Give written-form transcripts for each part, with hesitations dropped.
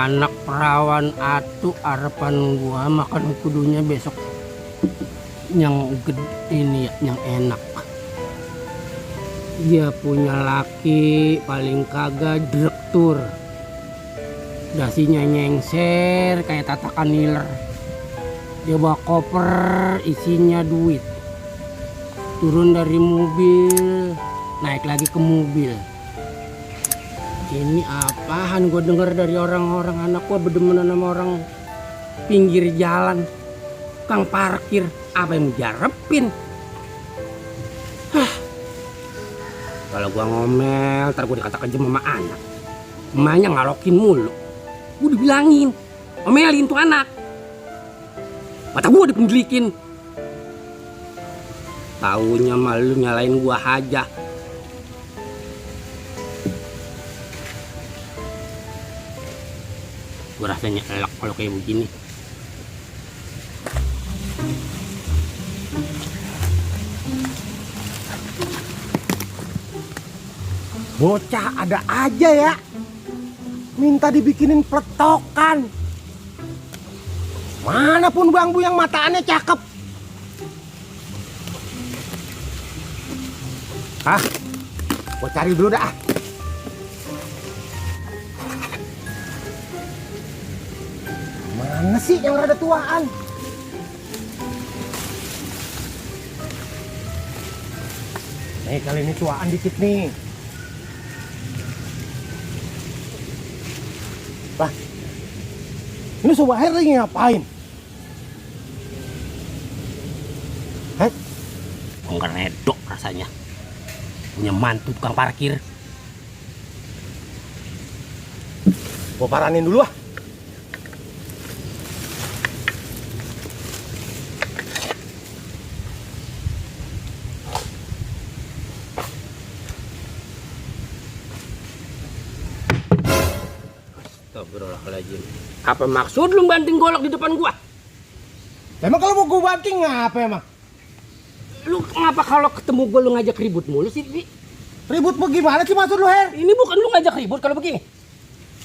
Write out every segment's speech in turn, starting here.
anak perawan atu harapan gua makan kudunya besok yang gede ini ya, yang enak. Dia punya laki paling kagak direktur, dasinya nyengser kayak tatakan niler. Dia bawa koper isinya duit, turun dari mobil naik lagi ke mobil. Ini apaan gue denger dari orang-orang, anak gue berdemenan sama orang pinggir jalan, tukang parkir, apa yang dijarepin? Kalau gue ngomel, ntar gue dikata kejem sama anak. Emaknya ngalokin mulu. Gue dibilangin, omelin tuh anak. Mata gue dipendelikin. Taunya malu nyalain gue aja. Gue rasanya elak kalau kayak begini. Bocah ada aja ya, minta dibikinin peletokan. Mana pun bangbu yang mataannya cakep. Gua cari dulu dah. Mana sih yang rada tuaan? Nih kali ini tuaan dikit nih. Lah, ini Subahir lagi ngapain? Enggak redok rasanya. Punya mantu tukang parkir. Gua paranin dulu ah. Astagfirullahaladzim. Apa maksud lu banting golok di depan gua? Emang kalau mau gua banting ngapa emang? Lu ngapa kalau ketemu gua lu ngajak ribut mulu sih, Bi? Ribut bagaimana sih maksud lu, Her? Ini bukan lu ngajak ribut kalau begini.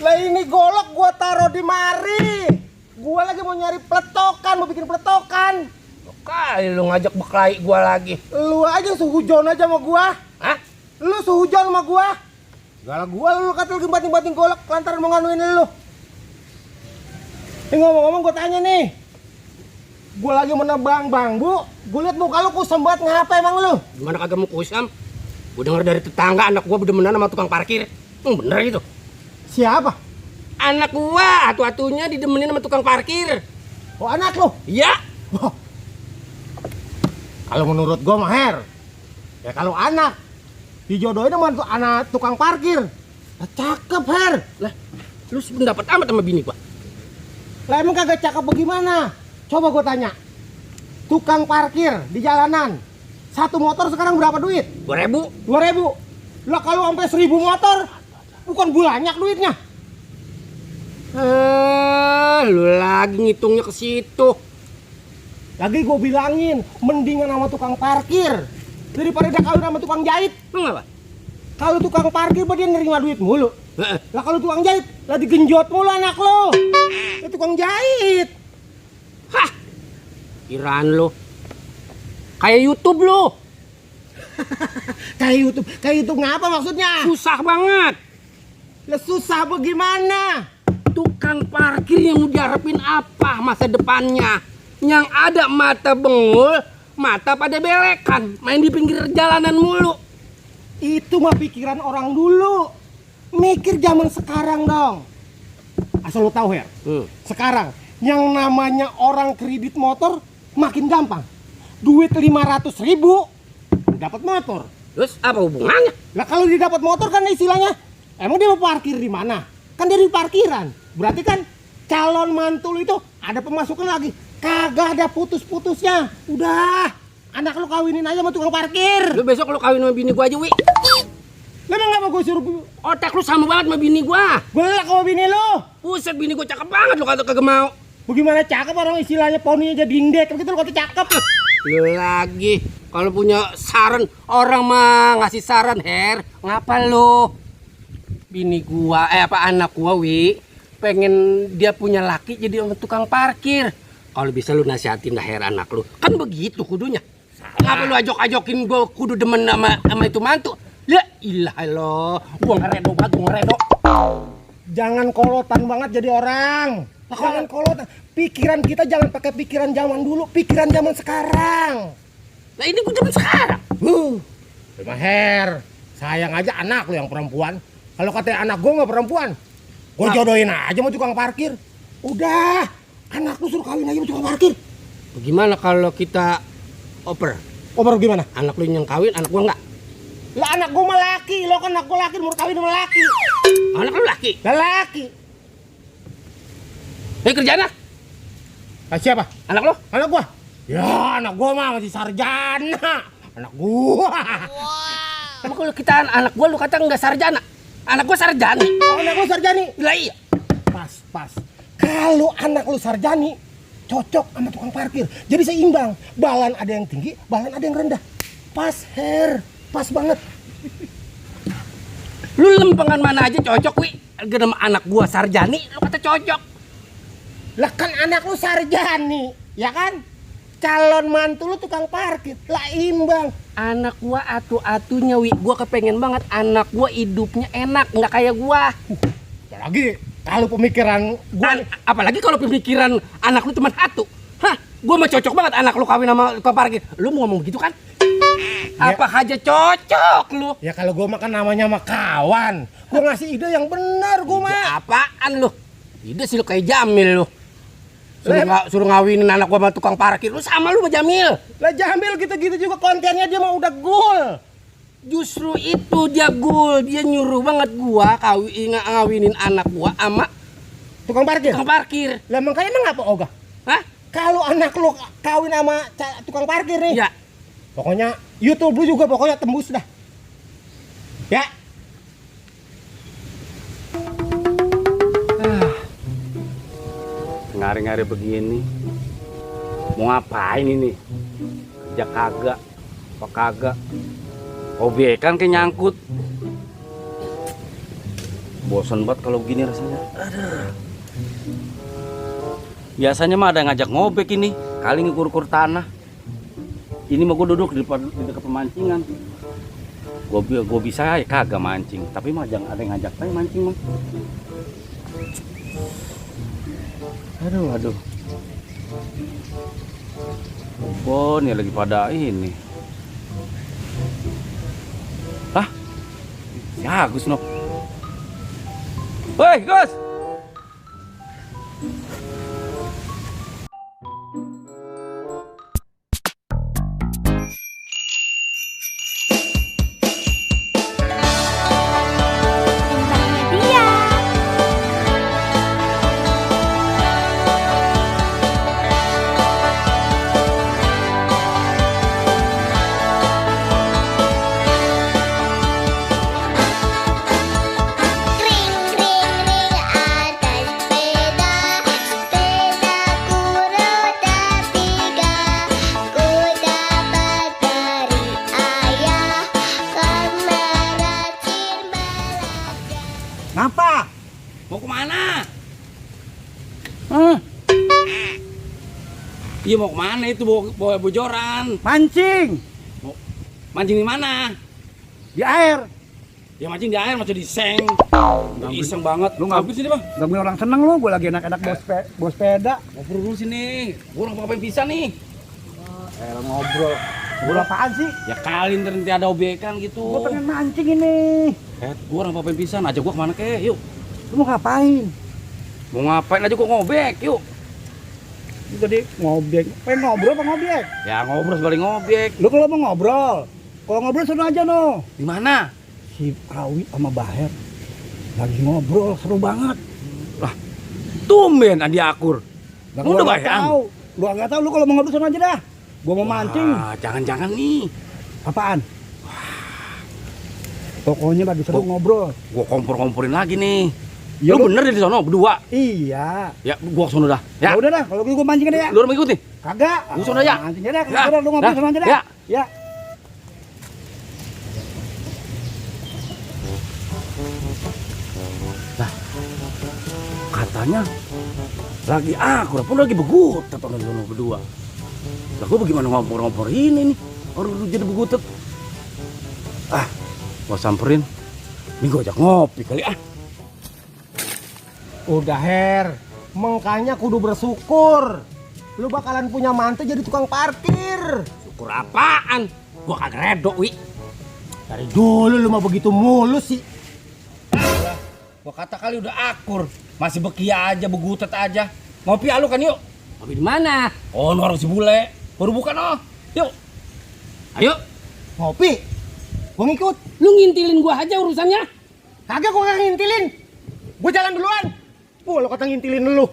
Lah ini golok gua taruh di mari. Gua lagi mau nyari peletokan, mau bikin peletokan. Kali lu ngajak berkelahi gua lagi. Lu aja suhujon aja sama gua. Hah? Lu suhujon sama gua. Gala gua lu kata lagi banting-banting golok lantaran mau nganuin lu. Ini ngomong-ngomong gua tanya nih. Gua lagi menebang bambu, gua liat muka lu kusam banget, ngapa emang lu? Gimana kagak mau kusam? Gua denger dari tetangga anak gua bedemenan sama tukang parkir. Bener itu. Siapa? Anak gua atu-atunya didemenin sama tukang parkir. Oh anak lu? Iya. Wah. Kalau menurut gua mah Her, ya kalau anak dijodohin sama anak tukang parkir, nah, cakep Her. Lah, lu sependapat amat sama bini gua. Lah emang kagak cakep bagaimana? Coba gua tanya. Tukang parkir di jalanan, satu motor sekarang berapa duit? 2.000. 2.000. Lah kalau sampai 1.000 motor, bukan banyak duitnya. Lu lagi ngitungnya ke situ. Lagi gue bilangin, mendingan sama tukang parkir daripada dia kawin sama tukang jahit. Kenapa? Kalau tukang parkir dia nerima duit mulu. Lah kalau tukang jahit, lah digenjot mulu anak lo. Tukang jahit. Hah? Kiraan lu kayak YouTube lu. Kayak YouTube ngapa maksudnya? Susah banget. Lah susah bagaimana? Tukang parkir yang mau diharapin apa masa depannya? Yang ada mata bengul, mata pada belekan, main di pinggir jalanan mulu. Itu mah pikiran orang dulu. Mikir zaman sekarang dong. Asal lo tahu Her, sekarang yang namanya orang kredit motor makin gampang. Duit 500.000 dapat motor. Terus apa hubungannya? Lah kalau dia dapat motor kan istilahnya, emang dia mau parkir di mana? Kan dari parkiran. Berarti kan calon mantul itu ada pemasukan lagi. Kagak ada putus-putusnya. Udah, anak lu kawinin aja sama tukang parkir. Lu besok lu kawin sama bini gua aja, Wi. Memang gak mau gue suruh? Otak lu sama banget sama bini gua. Belak sama bini lu. Buset, bini gua cakep banget, lu kagak mau. Bagaimana cakep orang istilahnya poninya jadi indek. Begitu lu kata cakep. Lu lagi kalau punya saran orang mah ngasih saran, Her. Ngapa lu? Bini gua apa anak gua, Wi, pengen dia punya laki jadi tukang parkir. Kalau bisa lu nasihatin dah Her anak lu. Kan begitu kudunya. Kenapa lu ajok-ajokin gue kudu demen sama itu mantu? Ya ilah lo, gua ngeredo banget, gua ngeredo. Jangan kolotan banget jadi orang. Jangan kolotan. Pikiran kita jangan pakai pikiran zaman dulu, pikiran zaman sekarang. Nah ini gua zaman sekarang. Her, sayang aja anak lu yang perempuan. Kalau katanya anak gua nggak perempuan, gua jodohin aja sama tukang parkir. Udah, anak lu suruh kawin aja sama tukang parkir. Bagaimana kalau kita oper? Oper gimana? Anak lu yang kawin, anak gua enggak? Lah anak gua mah laki, lo kan anak gua laki, mau kawin sama laki. Anak lu laki? Lah laki. Kerjaan Siapa? anak lu? Anak gua? Ya anak gua mah masih sarjana. Anak gua. Tapi kalau kita anak gua lu kata enggak sarjana. Anak gua sarjani. Oh, anak gua sarjani. Lah iya. Pas. Kalau anak lu sarjani, cocok sama tukang parkir. Jadi seimbang. Balan ada yang tinggi, balan ada yang rendah. Pas, Her. Pas banget. Lu lempengan mana aja cocok, Wi. Gara anak gua sarjani, lu kata cocok. Lah kan anak lu sarjani, ya kan? Calon mantu lu tukang parkir, lah imbang. Anak gua atu-atunya, Wi. Gua kepengen banget anak gua hidupnya enak, nggak kayak gua. Apalagi kalau pemikiran gua apalagi kalau pemikiran anak lu cuma satu. Hah, gua mah cocok banget anak lu kawin sama tukang parkir. Lu mau ngomong begitu kan? Ya. Apa aja cocok lu? ya kalau gua makan namanya sama kawan. Gua ngasih ide yang benar gua mah. Ya, apaan lu? Ide sih lu kayak Jamil lu. Suruh ngawinin anak gua sama tukang parkir. Lu sama lu sama Jamil. Lah Jamil gitu-gitu juga kontennya dia mah udah goal. Justru itu dia gul, dia nyuruh banget gua ngawinin anak gua sama Tukang parkir. tukang parkir. Lah makanya emang apa ogah? Hah? Kalau anak lu kawin sama tukang parkir nih. Ya. Pokoknya YouTube lu juga pokoknya tembus dah. Ya. Ngari-ngari begini. Mau ngapain ini? Kerja kagak, apa kagak? Obek kan kayak nyangkut. Bosan banget kalau begini rasanya. Aduh. Biasanya mah ada yang ngajak ngobek ini, kali ngukur-ukur tanah. Ini mah gue duduk di dekat pemancingan. Gue bisa ya kagak mancing, tapi mah jangan ada yang ngajak saya mancing mah. Aduh. Bon ya lagi pada ini. Hah? Ya Gus no. Woi Gus. Ngapa? Mau kemana? Iya mau kemana itu bawa bojoran? Mancing Mancing di mana? di air. Ya mancing di air, macam di seng. Iseng banget. Lu nggak- sini bang? Gangguin orang seneng lu, gua lagi enak-enak bawa sepeda. Ngobrol dulu sini. Gua orang ngapain bisa nih? Ngobrol. Ngobrol apaan sih? Ya kali nanti ada obekan gitu. Gua pengen mancing ini. Gua orang ngapain bisa? Ajak gua kemana kek? Yuk. Lu mau ngapain? Mau ngapain aja gua ngobek, yuk. Jadi ngobek. Pengen ngobrol apa ngobek? Ya ngobrol sebalik ngobek. Lu kalau mau ngobrol, kalau ngobrol sana aja no. Di mana? Si Awi sama Baher lagi ngobrol seru banget. Tumben Andi Akur. Nah, Lu gua udah nggak bayang? tahu. Lu nggak tahu, lu kalau mau ngobrol sana aja dah. Gua mau mancing. Jangan-jangan nih. Apaan? Pokoknya lagi seru ngobrol. Gua kompor-komporin lagi nih. Ya, Lu bener di sono berdua. Iya. Ya gua ke sono dah. Ya Ya. udah dah, kalau gitu gua mancing aja ya. Lu mau ikut nih? Kagak. Lu sono aja. Mancing aja dah. Ya. Udah, lu ngobrol Dah. sana aja dah. Ya. Ya. Rupanya lagi akur pun lagi begutet orang lu berdua. Lah gua bagaimana ngompor-ngompor ini nih? Orang lu jadi begutet. Gua samperin. Ini gua ajak ngopi kali ah. Udah Her, makanya kudu bersyukur. Lu bakalan punya mantu jadi tukang parkir. Syukur apaan? Gua kagak redo, Wi. Dari dulu lu mah begitu mulus sih. Gua kata kali udah akur. Masih bekia aja, begutet aja. Ngopi alu kan yuk. Ngopi di mana? Oh, warung si bule. Baru bukan oh. Yuk. Ayo, Ngopi. Gua ngikut. lu ngintilin gua aja urusannya. Kagak gua ngintilin. Gua jalan duluan. Lu kata ngintilin lu.